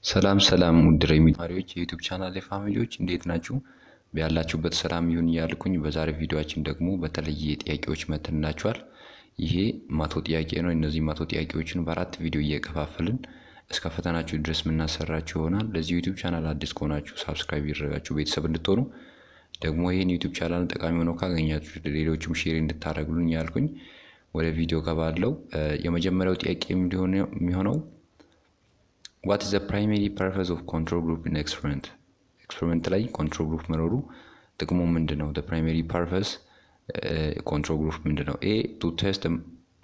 ሰላም ሰላም ውድ ረሚ ተማሪዎች፣ የ YouTube channel family ዎች፣ እንዴት ናችሁ? ያላችሁበት ሰላም ይሁን እያልኩኝ በዛሬ ቪዲዮአችን ደግሞ በተለየ ጥያቄዎች መጥተንላችኋል። ይሄ 100 ጥያቄ ነው። እነዚህ 100 ጥያቄዎችን በአራት ቪዲዮ እየከፋፈልን እስከ ፈተናችሁ ድረስ የምናሰራችሁ ይሆናል። ለዚህ YouTube channel አዲስ ከሆናችሁ subscribe እያደረጋችሁ ቤተሰብ እንድትሆኑ፣ ደግሞ ይህን YouTube channel ጠቃሚ ሆኖ ካገኛችሁ ሌሎችም share እንድታደርጉልን እያልኩኝ ወደ ቪዲዮ ገባለው። የመጀመሪያው ጥያቄ የሚሆነው what is the primary purpose of control group in experiment? Experiment ላይ control group መኖሩ ጥቅሙ ምንድን ነው? Primary purpose control group ምንድን ነው? A, to test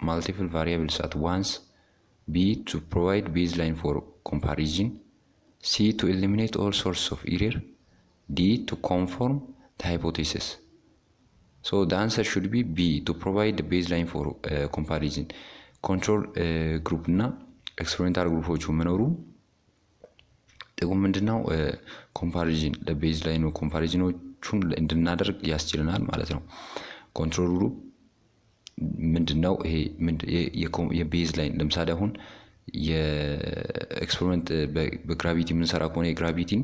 multiple variables at once፣ B, to provide baseline for comparison፣ C, to eliminate all source of error፣ D, to confirm hypothesis። So the answer should be B, to provide baseline for comparison። Control group እና experimental group ኦቹ መኖሩ ጥቅሙ ምንድነው? Comparison ለ baseline ኑ comparison ኖቹን እንድናደርግ ያስችለናል ማለት ነው። Control group ምንድነው? ይሄ የ baseline ለምሳሌ አሁን የ experiment በ gravity የምንሰራ ከሆነ የ gravity ን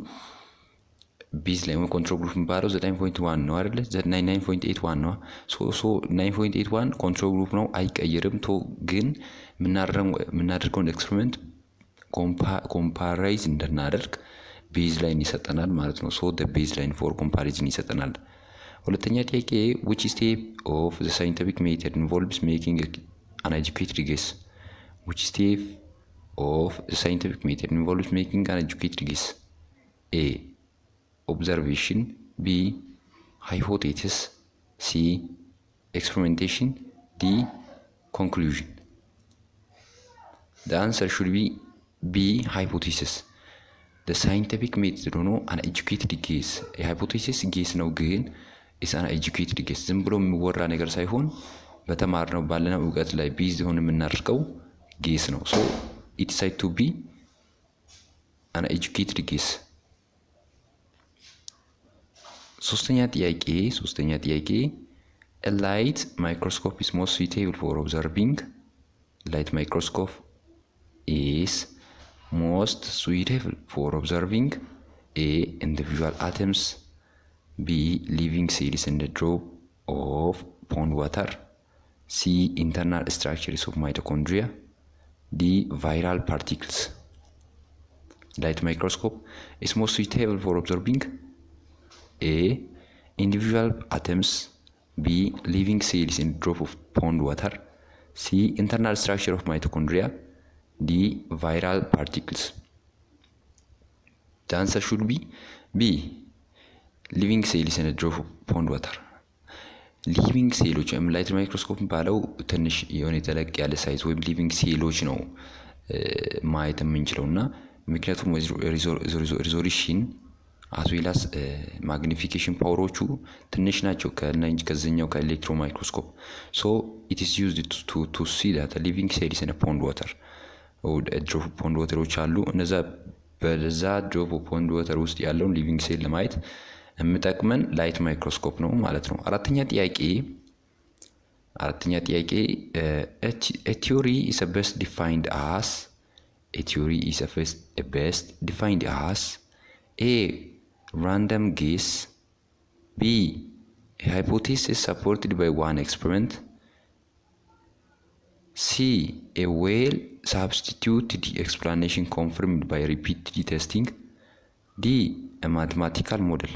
baseline ወይ control group የሚባለው 9.1 ነው አይደለ? 9.81 ነው። So 9.81 control group ነው፣ አይቀየርም። ቶ ግን የምናደርገውን experiment comparize እንድናደርግ baseline ይሰጠናል ማለት ነው። So baseline for comparison ይሰጠናል። ሁለተኛ ጥያቄ፣ which step of the scientific method involves making an educated guess? Which step of the scientific method involves making an educated guess? A, observation፣ B, hypothesis፣ C, experimentation፣ D, conclusion። The answer should be B, hypothesis። Scientific method ሆኖ an educated guess፣ የ hypothesis guess ነው፣ ግን is an educated guess፣ ዝም ብሎ የሚወራ ነገር ሳይሆን በተማርነው ባለነው እውቀት ላይ base ሆኖ የምናደርገው guess ነው። So it said to be an educated guess። ሶስተኛ ጥያቄ፣ light microscope is most suitable for observing፣ light microscope is most suitable for observing: A, individual atoms፣ B, living cells in drop of pond water፣ C, internal structures of mitochondria፣ D, viral particles። Light microscope is most suitable for observing: A, individual atoms፣ B, living cells in drop of pond water፣ C, internal structure of mitochondria፣ D, viral particles። The answer should be B, living cells in drop of pond water። Living cell ኦች ወይም light microscope የሚባለው ትንሽ የሆነ የተለቅ ያለ size ወይም living cell ኦች ነው ማየት የምንችለው፣ እና ምክንያቱም resolution as well as magnification power ኦቹ ትንሽ ናቸው ከዚኛው ከ electron microscope። So it is used to see that living cells in pond water። Drop pond water ኦች አሉ። እነዛ በዛ drop pond water ውስጥ ያለውን living cell ለማየት የሚጠቅመን light microscope ነው ማለት ነው። አራተኛ ጥያቄ፣ theory is best defined as፣ a theory is best defined as: A, random guess፣ B, a hypothesis supported by one experiment፣ C, a well substituted explanation confirmed by repeated testing፣ D, mathematical model።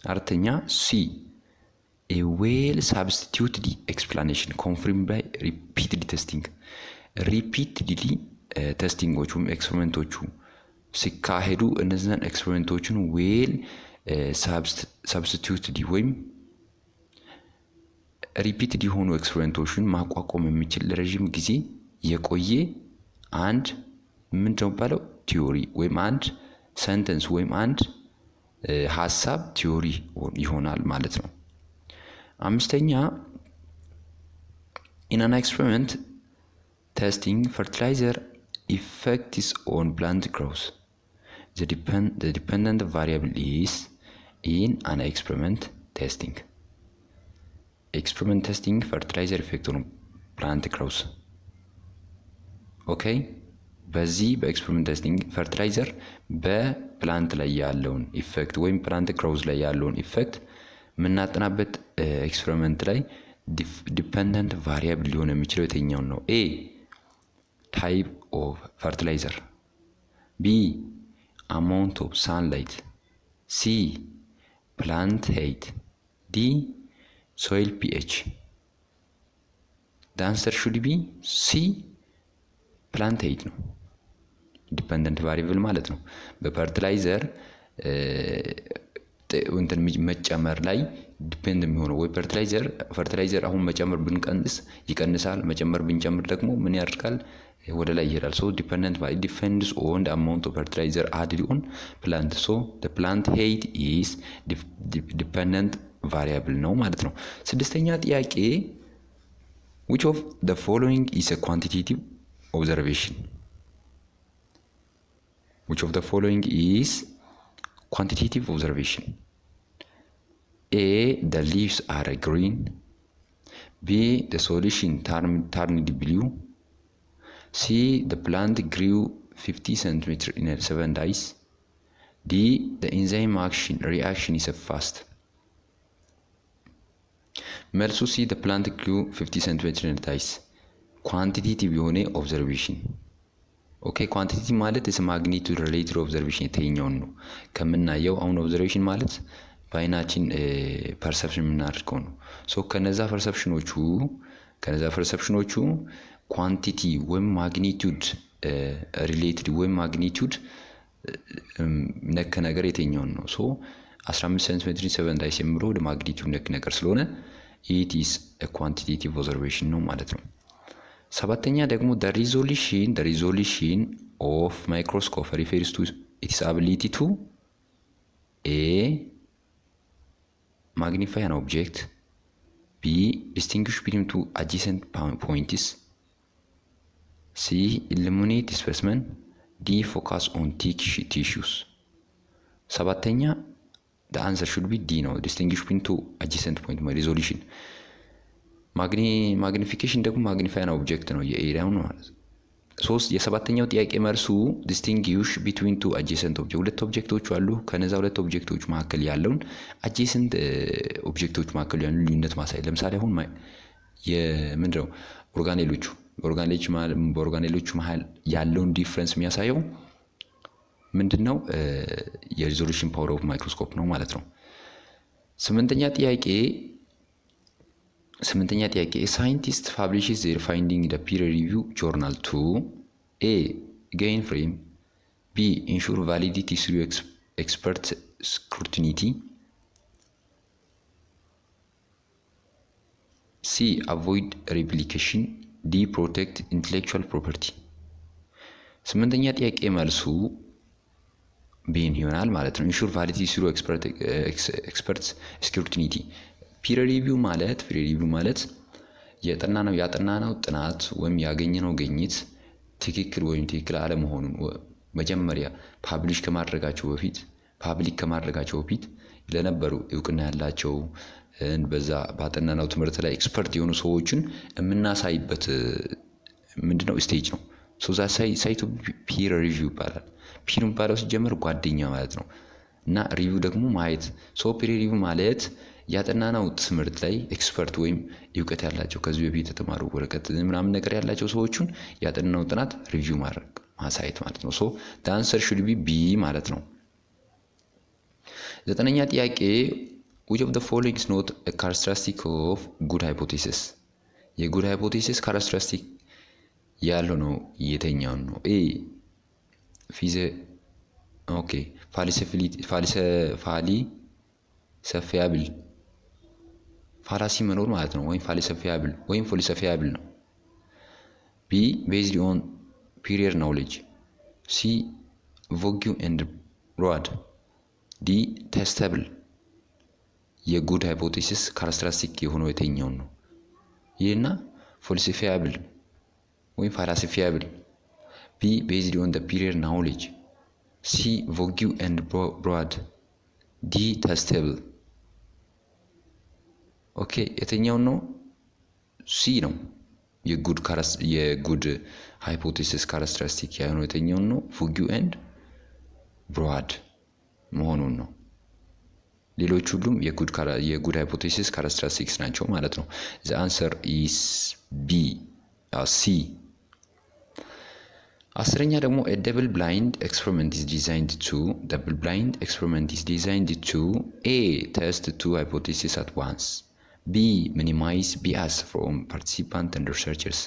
አራተኛ C, a well substituted explanation confirmed by repeated testing። Repeatedly testing ኦቹ ወይም experiment ኦቹ ሲካሄዱ እነዚያን experiment ኦችን well substituted ወይም repeated የሆኑ experiment ኦችን ማቋቋም የሚችል ለረዥም ጊዜ የቆየ አንድ ምንድን ነው የሚባለው theory ወይም አንድ sentence ወይም አንድ ሀሳብ theory ይሆናል ማለት ነው። አምስተኛ፣ in an experiment testing fertilizer effects on plant growth, the dependent variable is፣ in an experiment testing fertilizer effect on plant growth, okay, በዚህ በ experiment testing fertilizer በ plant ላይ ያለውን effect ወይም plant growth ላይ ያለውን effect የምናጠናበት experiment ላይ dependent variable ሊሆን የሚችለው የትኛውን ነው? A, type of fertilizer፣ B, amount of sunlight፣ C, plant height፣ D, soil pH። The answer should be C, plant height ነው። Dependent variable ማለት ነው። በ fertilizer እንትን መጨመር ላይ depend የሚሆነው ወይ fertilizer አሁን መጨመር ብንቀንስ ይቀንሳል፣ መጨመር ብንጨምር ደግሞ ምን ያደርጋል? ወደ ላይ ይሄዳል። So dependent depends on amount of fertilizer added on plant, so plant height is dependent variable ነው ማለት ነው። ስድስተኛ ጥያቄ፣ which of the following is a quantitative observation? Which of the following is quantitative observation? A, the leaves are green. B, the solution turned blue. C, the plant grew 50 centimeter in 7 days. D, the enzyme action reaction is fast. መልሱ C, the plant grew 50 centimeter in days quantitative የሆነ observation። Okay, quantitative ማለት ስ magnitude related observation የትኛውን ነው ከምናየው? አሁን observation ማለት በአይናችን perception የምናደርገው ነው። So ከነዛ perception ኖቹ quantity ወይም magnitude related ወይም magnitude ነክ ነገር የትኛውን ነው? So 15 ሴንቲሜትር 7 days የሚለው ወደ magnitude ነክ ነገር ስለሆነ it is quantitative observation ነው ማለት ነው። ሰባተኛ ደግሞ the resolution of microscope refers to its ability to: A, magnify an object፣ B, distinguish between two adjacent points፣ C, illuminate specimen፣ D, focus on tissues። ሰባተኛ the answer should be D ነው። Distinguish between two adjacent point resolution። Magnification ደግሞ magnify an object ነው የ area ው ነው ማለት ነው። ሶስት የሰባተኛው ጥያቄ መልሱ distinguish between two adjacent object፣ ሁለት object ኦች አሉ። ከነዛ ሁለት object ኦች መካከል ያለውን adjacent object ኦች መካከል ያለውን ልዩነት ማሳየት። ለምሳሌ አሁን የምንድነው organelle ኦቹ በ organelle ኦቹ መሀል ያለውን difference የሚያሳየው ምንድን ነው? የ resolution power of microscope ነው ማለት ነው። ስምንተኛ ጥያቄ፣ scientist publishes their finding the peer review journal to: A, gain fame፣ B, ensure validity through expert scrutiny፣ C, avoid replication፣ D, protect intellectual property። ስምንተኛ ጥያቄ መልሱ B ን ይሆናል ማለት ነው። Ensure validity through expert scrutiny። Peer review ማለት ያጠናነው ጥናት ወይም ያገኘነው ግኝት ትክክል ወይም ትክክል አለመሆኑን መጀመሪያ public ከማድረጋቸው በፊት ለነበሩ እውቅና ያላቸው በዛ ባጠናነው ትምህርት ላይ expert የሆኑ ሰዎችን የምናሳይበት ምንድነው stage ነው። So ዛ ሳይቱ peer review ይባላል። Peer የሚባለው ሲጀመር ጓደኛ ማለት ነው። እና review ደግሞ ማየት። So peer review ማለት ያጠናነው ትምህርት ላይ expert ወይም እውቀት ያላቸው፣ ከዚህ በፊት የተማሩ፣ ወረቀት ምናምን ነገር ያላቸው ሰዎችን ያጠናነው ጥናት review ማድረግ ማሳየት ማለት ነው። So the answer should be B ማለት ነው። ዘጠነኛ ጥያቄ፣ which of the following is not a characteristic of good hypothesis? የ good hypothesis characteristic ያልሆነው የትኛውን ነው? A, ፊዘ okay falsifiable፣ fallacy መኖር ማለት ነው። ወይም falsifiable ወይም falsifiable ነው። B, based on prior knowledge፣ C, vague and broad፣ D, testable። የ good hypothesis characteristic የሆነው የትኛውን ነው? ይህና falsifiable ወይም falsifiable፣ B, based on prior knowledge፣ C, vague and broad፣ D, testable። Okay, የትኛውን ነው? C ነው። የ good Hypothesis characteristic ያልሆነው የትኛውን ነው? Fugue and broad መሆኑን ነው። ሌሎች ሁሉም የ good hypothesis characteristics ናቸው ማለት ነው። The answer is B C። 10ኛ ደግሞ double blind experiment is designed to, double blind experiment is designed to: A, test two hypothesis at once, B, minimize bias from participant and researchers,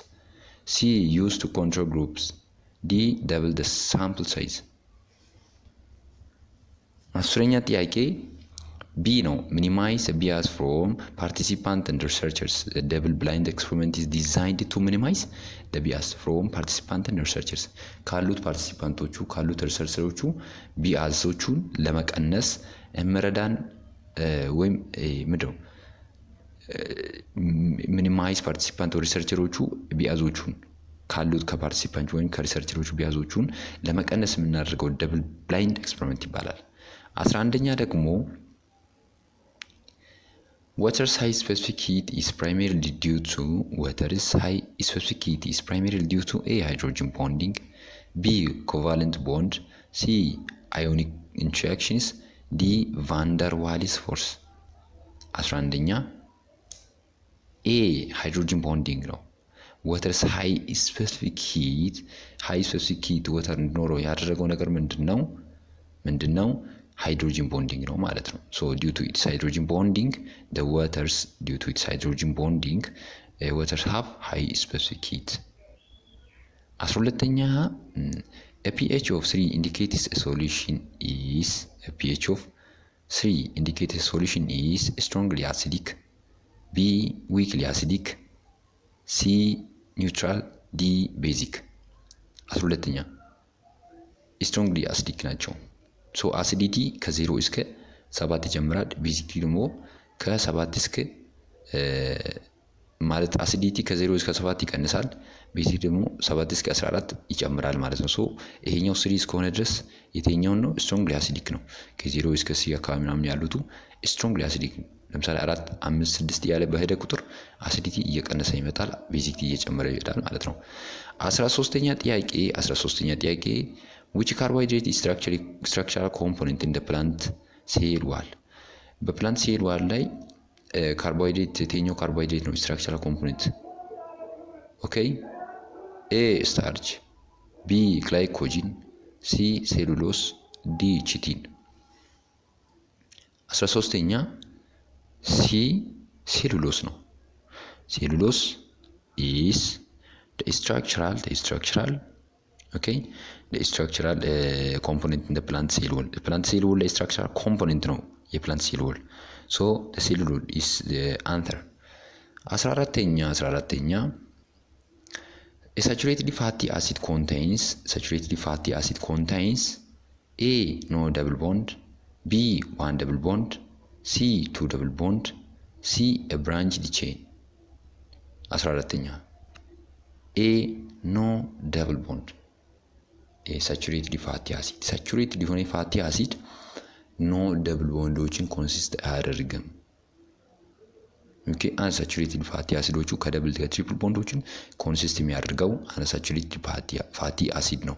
C, use two control groups, D, double the sample size። 10ኛ ጥያቄ B ነው። Minimize bias from participant and researchers. Double blind experiment is designed to minimize the bias from participant and researchers። ካሉት participant ኦቹ ካሉት researcher ኦቹ bias ኦቹን ለመቀነስ የሚረዳን ወይም ምንድነው minimize participant researcher ኦቹ bias ኦቹን ካሉት ከ participant ወይም ከ researcher ኦቹ bias ኦቹን ለመቀነስ የምናደርገው double blind experiment ይባላል። 11ኛ ደግሞ water's high specific heat is primarily due to, water's high specific heat is primarily due to: A, hydrogen bonding, B, covalent bond, C, ionic interactions, D, van der Waals force። 11ኛ A, hydrogen bonding ነው። Water's high specific heat, high specific heat water እንዲኖረው ያደረገው ነገር ምንድን ነው? ምንድን ነው? Hydrogen bonding ነው ማለት ነው። So due to its hydrogen bonding, the waters, due to its hydrogen bonding, waters have high specific heat። 12ኛ pH of 3 indicates solution is, pH of 3 indicates solution is strongly acidic, B, weakly acidic, C, neutral, D, basic። 12ኛ strongly acidic ናቸው። So acidity ከ0 እስከ 7 ይጨምራል። Basicity ደግሞ ከ7 እስከ ማለት acidity ከ0 እስከ 7 ይቀንሳል። Basic ደግሞ 7 እስከ 14 ይጨምራል ማለት ነው። So ይሄኛው 3 እስከሆነ ድረስ የትኛውን ነው? Strongly acidic ነው። ከ0 እስከ 3 አካባቢ ምናምን ያሉቱ strongly acidic። ለምሳሌ 4፣ 5፣ 6 እያለ በሄደ ቁጥር acidity እየቀነሰ ይመጣል፣ basicity እየጨመረ ይሄዳል ማለት ነው። 13ኛ ጥያቄ፣ 13ኛ ጥያቄ which carbohydrate structural component in plant cell wall? በ plant cell wall ላይ ካርቦሃይድሬት የትኛው ካርቦሃይድሬት ነው structural component? Okay, A, starch, B, glycogen, C, cellulose, D, chitin። 13ኛ C, cellulose ነው። Cellulose is structural, okay, structural component in plant cell wall. Plant cell wall ላይ structural component ነው የ plant cell wall። So cellulose is answer። 14ኛ, 14ኛ saturated fatty acid contains, saturated fatty acid contains: A, no double bond, B, one double bond, C, two double bond, C, branched chain። 14ኛ A, no double bond። Saturated fatty acid, saturated የሆነ fatty acid no double bond ኦችን consist አያደርግም። Okay, unsaturated fatty acid ኦቹ ከ double ከ triple bond ኦችን consist የሚያደርገው unsaturated fatty acid ነው።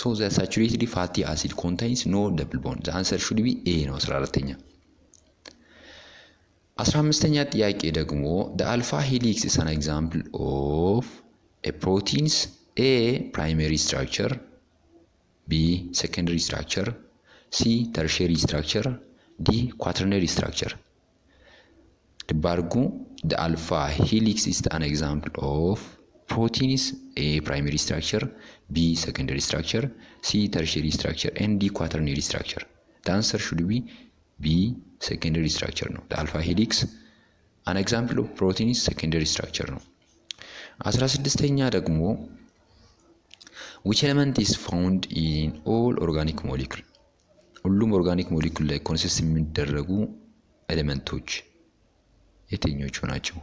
So the saturated fatty acid contains no double bond. The answer should be A ነው። 14ኛ። 15ኛ ጥያቄ ደግሞ the alpha helix is an example of a proteins: A, primary structure, B, secondary structure, C, tertiary structure, D, quaternary structure። ልብ አድርጉ። The alpha helix is an example of proteins: A, primary structure, B, secondary structure, C, tertiary structure and D, quaternary structure። The answer should be B, secondary structure ነው። The alpha helix an example of proteins secondary structure ነው። 16ኛ ደግሞ which element is found in all organic molecule? ሁሉም organic molecule ላይ consist የሚደረጉ element ኦች የትኞቹ ናቸው?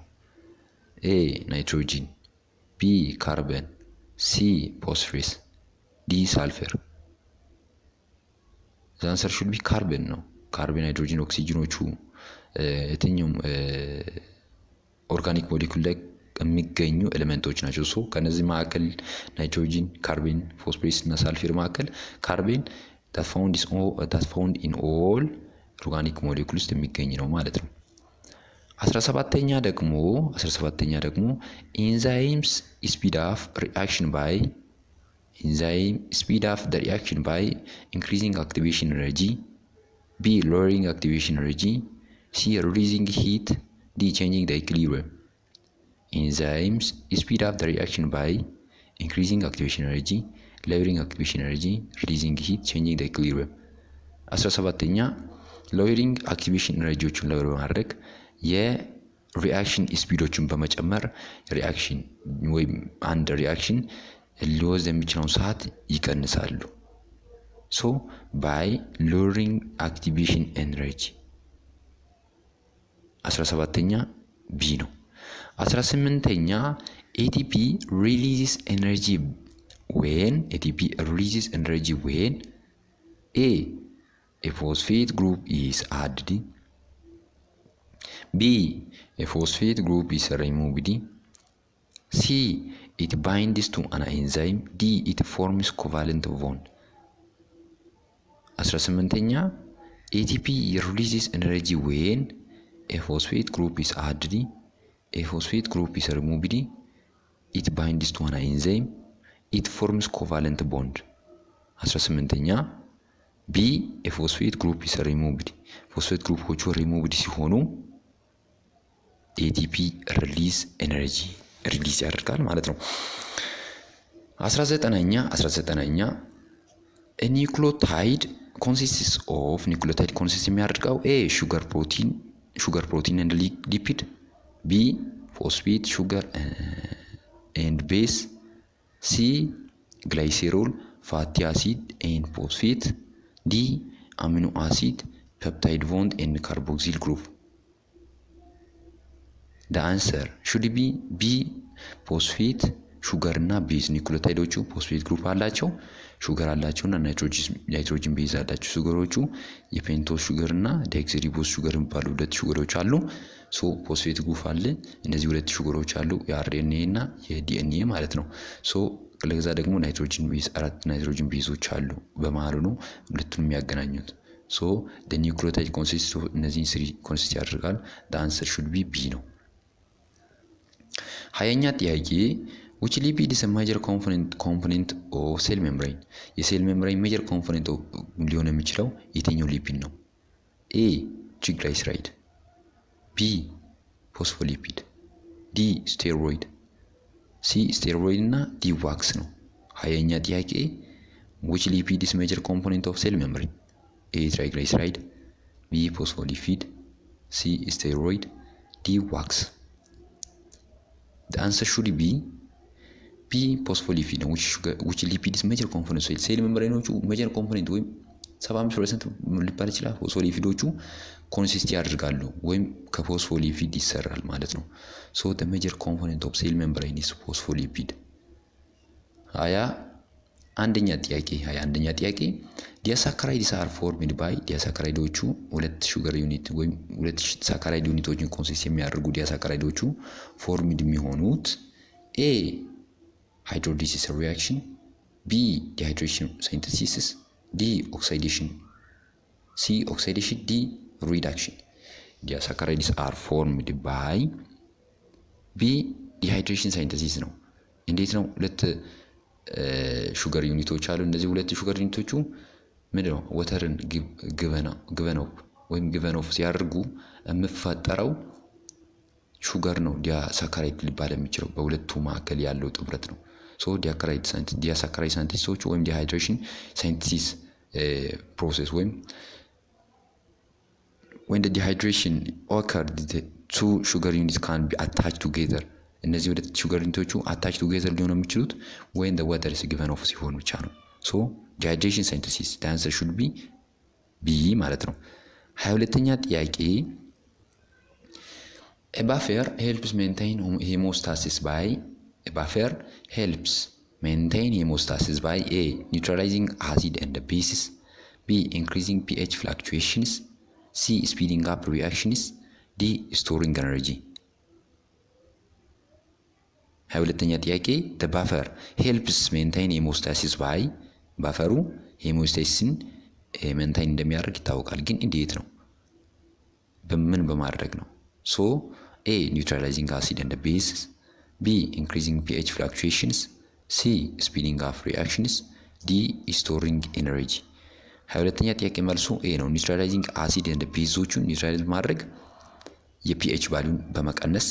A, nitrogen፣ B, carbon፣ C, phosphorus፣ D, sulfur። The answer should be carbon ነው። Carbon፣ hydrogen፣ oxygen ኦቹ የትኛውም organic molecule ላይ የሚገኙ element ኦች ናቸው። So ከነዚህ መካከል nitrogen፣ carbon፣ phosphorus እና ሳልፌር መካከል carbon that found in all organic molecule ውስጥ የሚገኝ ነው ማለት ነው። 17ኛ ደግሞ enzymes speed up reaction by enzyme speed up the reaction by increasing activation energy, B, lowering activation energy, C, releasing heat, D, changing the equilibrium. Enzymes speed up the reaction by increasing activation energy, lowering activation energy, releasing heat, changing the equilibrium. 17ኛ lowering activation energy ዎችን lower በማድረግ የ reaction speed ኦችን በመጨመር reaction ወይም አንድ reaction ሊወስድ የሚችለውን ሰዓት ይቀንሳሉ። So by lowering activation energy 17ኛ B ነው። 18ኛ ATP releases energy when ATP releases energy when A, a phosphate group is added, B, a phosphate group is removed, C, it binds to an enzyme, D, it forms covalent bond. 18ኛ ATP releases energy when a phosphate group is added, a phosphate group is removed, it binds to an enzyme, it forms covalent bond. 18ኛ ቢ የፎስፌት ግሩፕ ኢስ ሪሙቭድ። ፎስፌት ግሩፖቹ ሪሙቭድ ሲሆኑ ATP release energy release ያደርጋል ማለት ነው። 19ኛ nucleotide consists of nucleotide consist የሚያደርገው A, sugar, protein, sugar, protein and lipid, B, phosphate, sugar and base, C, glycerol, fatty acid and phosphate, D, amino acid, peptide bond and carboxyl group. The answer should be B, phosphate, sugar እና base። Nucleotide ኦቹ phosphate group አላቸው፣ sugar አላቸው እና nitrogen base አላቸው። Sugar ኦቹ የ pentose sugar እና deoxyribose sugar የሚባሉ ሁለት sugar ኦች አሉ። So phosphate group አለ። እነዚህ ሁለት sugar ኦች አሉ፣ የ RNA እና የዲኤንኤ ማለት ነው። So ለዛ ደግሞ nitrogen base አራት nitrogen base ኦች አሉ። በመሀሉ ነው ሁለቱን የሚያገናኙት። So nucleotide consist እነዚህን three consist ያደርጋል። Answer should be B ነው። 20ኛ ጥያቄ which lipid is major component of cell membrane? የ cell membrane major component ሊሆን የሚችለው የትኛው lipid ነው? A, triglyceride፣ B, phospholipid፣ D, steroid፣ C, steroid እና D, wax ነው። 20ኛ ጥያቄ which lipid is major component of cell membrane? A, triglyceride፣ B, phospholipid፣ C, steroid፣ D, wax. The answer should be B, phospholipid ነው። Which lipid is major component cell membrane ኦቹ major component ወይም 75% ሊባል ይችላል። Phospholipid ኦቹ consist ያደርጋሉ ወይም ከ phospholipid ይሰራል ማለት ነው። So the major component of cell membrane is phospholipid። 21ኛ ጥያቄ disaccharides are formed by disaccharide ኦቹ ሁለት sugar unit ወይም ሁለት saccharide unit ኦችን consist የሚያደርጉ disaccharide ኦቹ formed የሚሆኑት A, hydrolysis reaction፣ B, dehydration synthesis፣ D, oxidation፣ C, oxidation፣ D, reduction. Disaccharides are formed by B, dehydration synthesis ነው። እንዴት ነው? ሁለት sugar unit ኦች አሉ። እነዚህ ሁለት sugar unit ኦቹ ምንድን ነው? Water ን given off ወይም given off ሲያደርጉ የሚፈጠረው sugar ነው disaccharide ሊባል የሚችለው በሁለቱ መካከል ያለው ጥምረት ነው። So disaccharide synthesis ኦች ወይም dehydration synthesis process ወይም when the dehydration occurred, the two sugar units can be attached together. እነዚህ ሁለት sugar unit ኦቹ attach together ሊሆኑ የሚችሉት when the water is given off ሲሆን ብቻ ነው። So dehydration synthesis, the answer should be B ማለት ነው። 22ኛ ጥያቄ a buffer helps maintain homeostasis by a buffer helps maintain homeostasis by A, neutralizing acid and bases, B, increasing pH fluctuations, C, speeding up reactions, D, storing energy. 22ኛ ጥያቄ፣ the buffer helps maintain hemostasis by፣ buffer ኡ hemostasis ን maintain እንደሚያደርግ ይታወቃል። ግን እንዴት ነው? በምን በማድረግ ነው? So A, neutralizing acid and base፣ B, increasing pH fluctuations፣ C, speeding up reactions፣ D, storing energy። 22ኛ ጥያቄ መልሱ A ነው። Neutralizing acid and base ኦቹን neutralize ማድረግ የ pH value ን በመቀነስ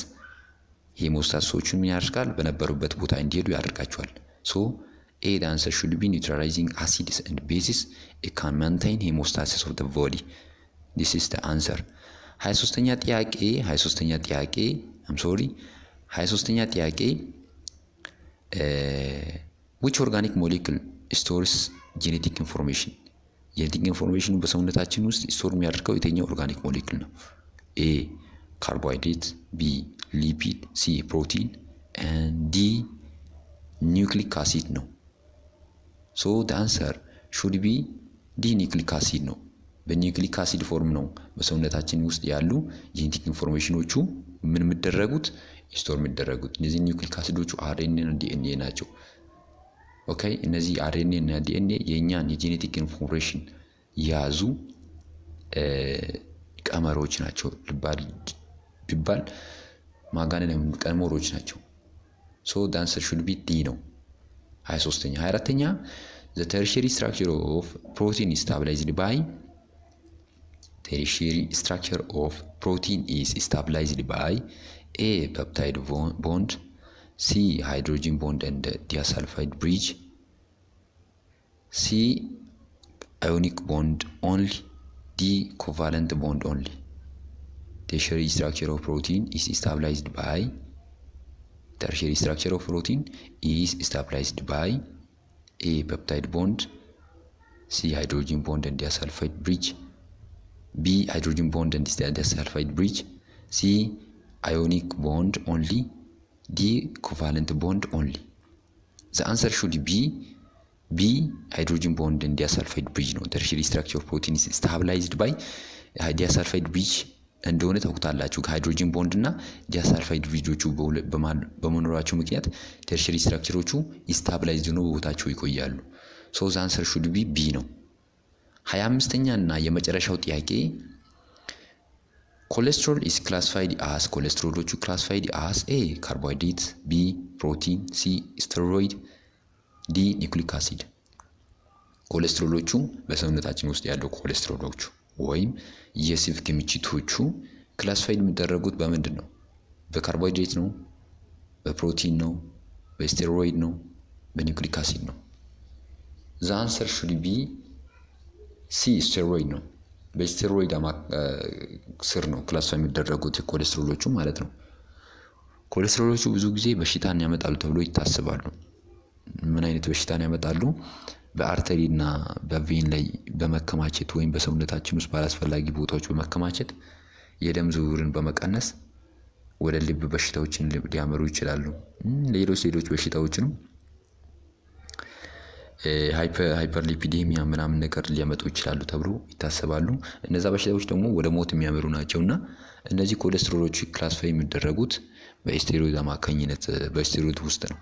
hemostasis ኦቹን ምን ያደርጋል? በነበሩበት ቦታ እንዲሄዱ ያደርጋቸዋል። So A, the answer should be neutralizing acids and bases, it can maintain hemostasis of the body. This is the answer። 23ኛ ጥያቄ፣ 23ኛ ጥያቄ፣ I'm sorry፣ 23ኛ ጥያቄ፣ which organic molecule stores genetic information? Genetic information ኑ በሰውነታችን ውስጥ store የሚያደርገው የትኛው organic molecule ነው? A, carbohydrate፣ B, lipid፣ C, protein፣ D, nucleic acid ነው። So the answer should be D, nucleic acid ነው። በ nucleic acid form ነው በሰውነታችን ውስጥ ያሉ genetic information ኖቹ ምን የሚደረጉት፣ store የሚደረጉት። እነዚህ nucleic acid ኦቹ RNA እና ዲኤንኤ ናቸው። Okay፣ እነዚህ RNA እና ዲኤንኤ የእኛን የ genetic information የያዙ ቀመሮች ናቸው ቢባል ማጋነን፣ ቀመሮች ናቸው። So the answer should be D ነው። 23ኛ። 24ኛ፣ the tertiary structure of protein stabilized by፣ tertiary structure of protein is stabilized by A, peptide bond፣ C, hydrogen bond and disulfide bridge፣ C, ionic bond only፣ D, covalent bond only። Tertiary structure of protein is stabilized by፣ tertiary structure of protein is stabilized by A, peptide bond፣ C, hydrogen bond and disulfide bridge፣ B, hydrogen bond and disulfide bridge፣ C, ionic bond only፣ D, covalent bond only። The answer should be B, hydrogen bond and disulfide bridge ነው። Tertiary structure of protein is stabilized by disulfide bridge እንደሆነ ታውቁታላችሁ። ከ hydrogen bond እና disulfide bridge ኦቹ በመኖራቸው ምክንያት tertiary structure ኦቹ stabilized ሆነው በቦታቸው ይቆያሉ። So the answer should be B ነው። 25ኛ እና የመጨረሻው ጥያቄ፣ cholesterol is classified as፣ cholesterol ኦቹ classified as A, carbohydrate፣ B, protein፣ C, steroid፣ D, nucleic acid። ኮሌስትሮሎቹ፣ በሰውነታችን ውስጥ ያለው ኮሌስትሮሎቹ ወይም የስብ ክምችቶቹ classified የሚደረጉት በምንድን ነው? በካርቦሃይድሬት ነው? በፕሮቲን ነው? በስቴሮይድ ነው? በ nucleic acid ነው? The answer should be C, steroid ነው። በስቴሮይድ ስር ነው classify የሚደረጉት ኮሌስትሮሎቹ ማለት ነው። ኮሌስትሮሎቹ ብዙ ጊዜ በሽታን ያመጣሉ ተብሎ ይታሰባሉ። ምን አይነት በሽታን ያመጣሉ? በ artery እና በ vein ላይ በመከማቸት ወይም በሰውነታችን ውስጥ ባላስፈላጊ ቦታዎች በመከማቸት የደም ዝውውርን በመቀነስ ወደ ልብ በሽታዎችን ሊያመሩ ይችላሉ። ሌሎች ሌሎች በሽታዎችንም hyperlipidemia ምናምን ነገር ሊያመጡ ይችላሉ ተብሎ ይታሰባሉ። እነዛ በሽታዎች ደግሞ ወደ ሞት የሚያመሩ ናቸው። እና እነዚህ cholesterol ኦች classify የሚደረጉት በስቴሮይድ አማካኝነት በስቴሮይድ ውስጥ ነው።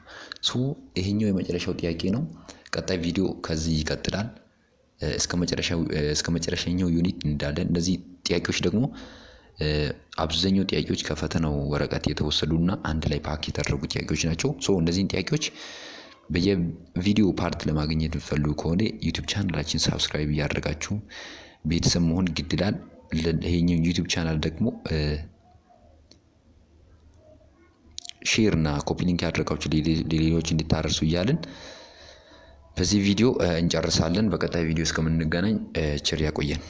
So ይሄኛው የመጨረሻው ጥያቄ ነው። ቀጣይ ቪዲዮ ከዚህ ይቀጥላል። እስከ መጨረሻኛው unit እንዳለን እነዚህ ጥያቄዎች ደግሞ አብዛኛው ጥያቄዎች ከፈተናው ወረቀት የተወሰዱና አንድ ላይ pack የተደረጉ ጥያቄዎች ናቸው። So እነዚህን ጥያቄዎች በየቪዲዮ part ለማግኘት የምትፈልጉ ከሆነ YouTube channel ኣችን subscribe እያደረጋችሁ ቤተሰብ መሆን ግድ ይላል። ይሄኛው YouTube channel ደግሞ share እና copy link ያደረጋችሁ ለሌሎች እንድታደርሱ እያልን በዚህ ቪዲዮ እንጨርሳለን። በቀጣይ ቪዲዮ እስከምንገናኝ ቸር ያቆየን።